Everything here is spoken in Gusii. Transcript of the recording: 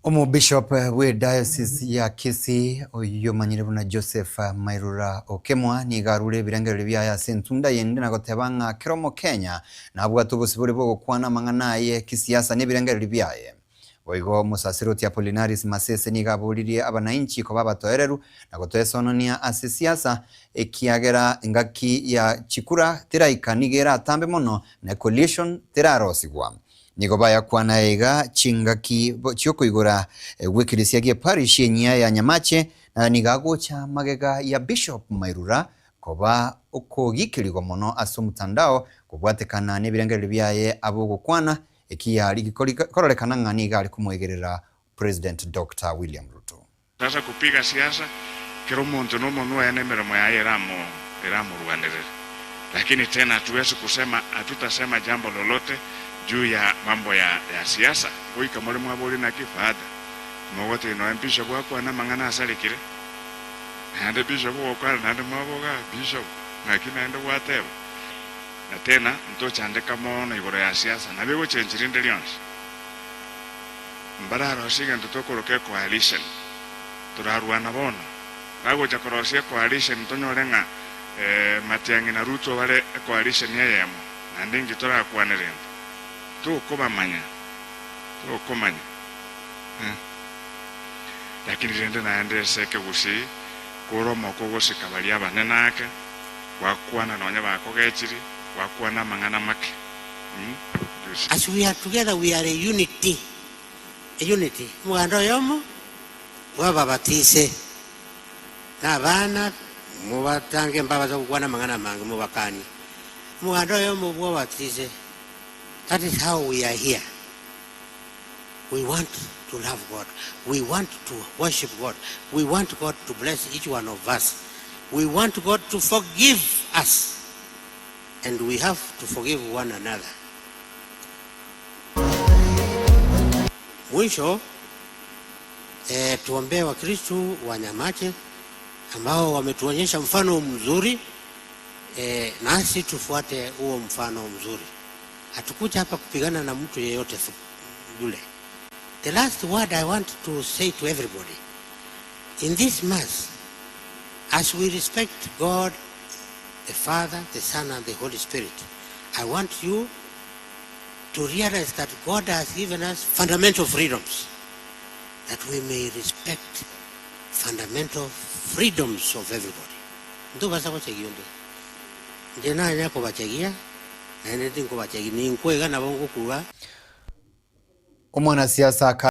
Omobishop bw'Ediocese ya Kisii oyio omanyire buna Joseph Mairura Okemwa nigo arure ebirengererio biaye ase entunda yende na goteba ng'a kera Omokenya nabwate obosibore bw'ogokwana amang'ana aye kisiasa na ebirengererio biaye. Boigo Omosasiroti Apollinaris Masese nigo aboririe abanainchi koba abatoereru na gotoesononia ase siasa ekiagera engaki ya chikura teraika nigo eratambe mono na ecoalition terarosigwa. Nigo bayakwana iga chingaki chi'okoigora gw'ekeresia gi'eparish enyia ya Nyamache, na nigo agocha magega ya Bishop Mairura koba okogikerigwa mono ase omotandao kobwatekana nebirengererio biaye abe ogokwana, ekiya kororekana ng'a nigo are komoegerera President Doctor William Ruto. Sasa kupiga siasa, kera omonto nomonwa oye nemeremo yaye eramorwanerere. Lakini tena hatuwezi kusema, hatutasema jambo lolote juu ya mambo ya ya siasa. Goika more mwaborie naki Father, mogotebia nonya Bishop akwane amang'ana asarekire? Naende Bishop ogokwana naende mwaboga Bishop naki naende gwateba? Na tena ntochandeka mono igoro ya siasa, nabo egochenchi rinde rionsi. Mbararosie egento tokoroka ecoalition, torarwana bono. Bagocha korosia ecoalition tonyore ng'a Matiang'i na Ruto bare ecoalition eyemo, naende inki torakwane rende? Tokobamanya, tokomanya eh. Lakini rende naende ase ekegusii kore omoko ogosika baria abanene ake, gwakwana nonye bakogechiri, gwakwana amang'ana make. As we are together we are a unity, a unity, omoganda oyomo bw'ababatise, na abana mobatange mbabase gokwana amang'ana amange mobakanie. Omoganda oyomo bw'ababatise, that is how we are here. We want to love God, we want to worship God, we want God to bless each one of us, we want God to forgive us. And we have to forgive one another. Mwisho eh, tuombee Wakristu wa Nyamache ambao wametuonyesha mfano mzuri eh, nasi tufuate huo mfano mzuri. Hatukuja hapa kupigana na mtu yeyote yule. The last word I want to say to everybody in this mass, as we respect God the Father, the Son and the Holy Spirit. I want you to realize that God has given us fundamental freedoms, that we may respect fundamental freedoms of everybody. Ntobasa gochegia onde. Inche nanya kobachegia, naende tinkobachegia, ninkwe iga nabo ngokurwa. Omwanasiasa.